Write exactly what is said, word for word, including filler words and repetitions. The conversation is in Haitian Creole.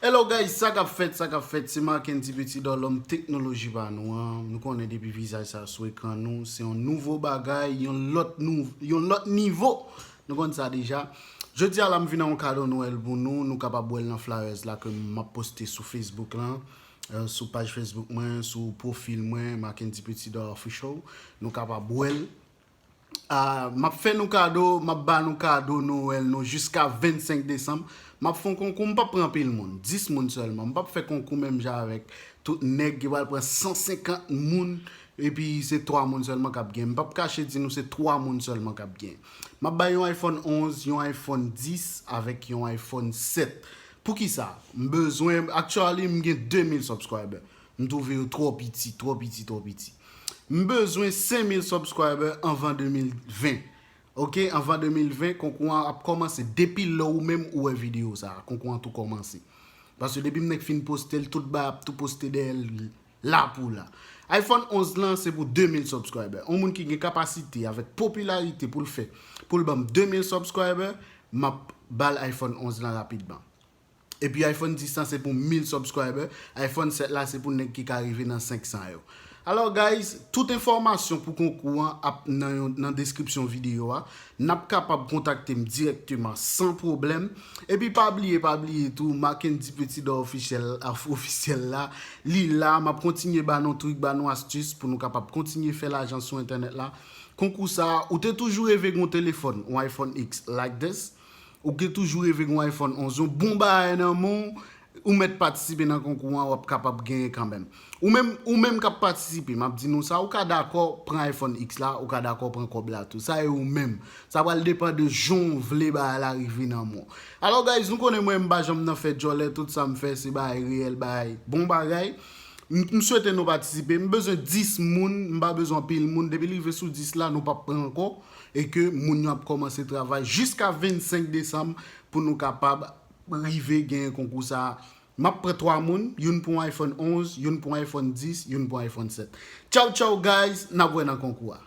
Hello guys, sa k ap fèt, sa k ap fèt, se Marckendy Petit Dòlòm teknoloji pa nou an. Nou konnen depi vizaj sa sou ekran nou, se yon nouvo bagay, yon lòt nou, yon lòt nivo. Nou konn sa deja. Jodi a la m vin ak yon kado Nwèl pou nou, nou kapab wè l nan flyers la ke m ap poste sou Facebook lan, euh, sou paj Facebook mwen, sou pwofil mwen, Marckendy Petit Dòlòm Official. Nou kapab wè l. Ah, m ap fè nou kado, m ap ba nou kado Nwèl nou jiska vennsenk desanm. M ap fè yon konkou, m p ap pran anpil moun, dis moun sèlman. M p ap fè konkou menm jan avèk tout nèg ki pral pran san senkant moun, epi se twa moun sèlman k ap gen. M p ap kache di nou se twa moun sèlman k ap gen. M ap bay yon iPhone onz, yon iPhone dis avèk yon iPhone sèt. Poukisa? M bezwen, actually, m gen de mil subscriber. M twouve yo twò piti, twò piti, twò piti. M bezwen senk mil subscriber anvan de mil ven. Ok, anvan de mil ven, konkou an ap kòmanse. Depi lè ou menm ou wè videyo sa a, konkou an tou kòmanse. Paske depi m nèk fin poste l, tout bagay ap tou poste dèyè l la pou la. iPhone onz lan se pou de mil subscriber. Yon moun ki gen kapasite avèk popilarite pou l fè, pou l ban m de mil subscriber, m ap ba l iPhone onz lan rapidman. Epi iPhone dis lan se pou mil subscriber, iPhone sèt la se pou nèg ki ka rive nan senk san yo. Alò guys, tout enfòmasyon pou konkou an ap nan, yon, nan deskripsyon videyo a. N ap kapab kontakte m dirèkteman san pwoblèm. Epi pa bliye, pa bliye tou, Marckendy Petit Dòlòm Official, Official la, li la, m ap kontinye ba nou trik, ba nou astis pou nou kapab kontinye fè lajan sou entènèt la. Konkou sa a, ou te toujou reve gen yon telefòn, yon iPhone X like this, ou te toujou reve gen yon iPhone onz, yon bon bagay nan men w, ou mèt patisipe nan konkou an, w ap kapab genyen kanmenm. Ou menm, ou menm k ap patisipe, m ap di nou sa, ou ka dakò pran iPhone X la, ou ka dakò pran kòb la tou. Sa e ou menm. Sa pral depann de jan w vle bagay la rive nan men w. Alò guys, nou konnen mwen m pa janm nan fè djòlè, tout sa m fè se bagay reyèl, bagay bon bagay. M, m swete nou patisipe. M bezwen dis moun, m pa bezwen anpil moun. Depi l rive sou dis la, nou p ap pran ankò. E ke moun yo ap kòmanse travay jiska vennsenk desanm pou nou kapab rive genyen konkou sa a. M ap pran twa moun, youn pou yon iPhone onz, youn pou yon iPhone dis, youn pou yon iPhone sèt. Tchaw, tchaw, guys, n ap wè nan konkou a.